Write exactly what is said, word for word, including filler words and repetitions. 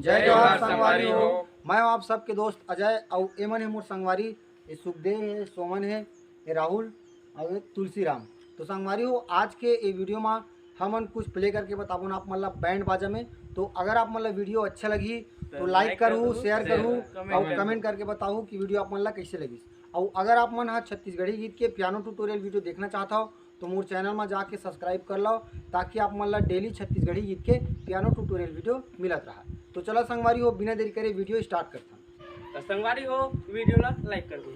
जय जोहार संगवारी हो। मैं हूं आप सबके दोस्त अजय, अउ एमन हे मोर संगवारी, ये सुखदेव हे, सोमन हे, ये राहुल, अउ ये तुलसीराम। तो संगवारी हो, आज के ये वीडियो में हमन कुछ प्ले करके बताबो ना आप मन ला बैंड बाजा में। तो अगर आप मन ला वीडियो अच्छा लगही तो लाइक करहू, शेयर करहू, अउ कमेंट करके बताहू कि वीडियो आप मन ला कैसे लगिस। अउ अगर आप मन हा छत्तीसगढ़ी गीत के पियानो ट्यूटोरियल वीडियो देखना चाहत हो तो मोर चैनल में जाके सब्सक्राइब कर लो, ताकि आप मन ला डेली छत्तीसगढ़ी गीत के पियानो ट्यूटोरियल वीडियो मिलत रहा। तो चला संगवारी हो, बिना देरी करे वीडियो स्टार्ट करथन। तो संगवारी हो, वीडियो ला लाइक कर दो।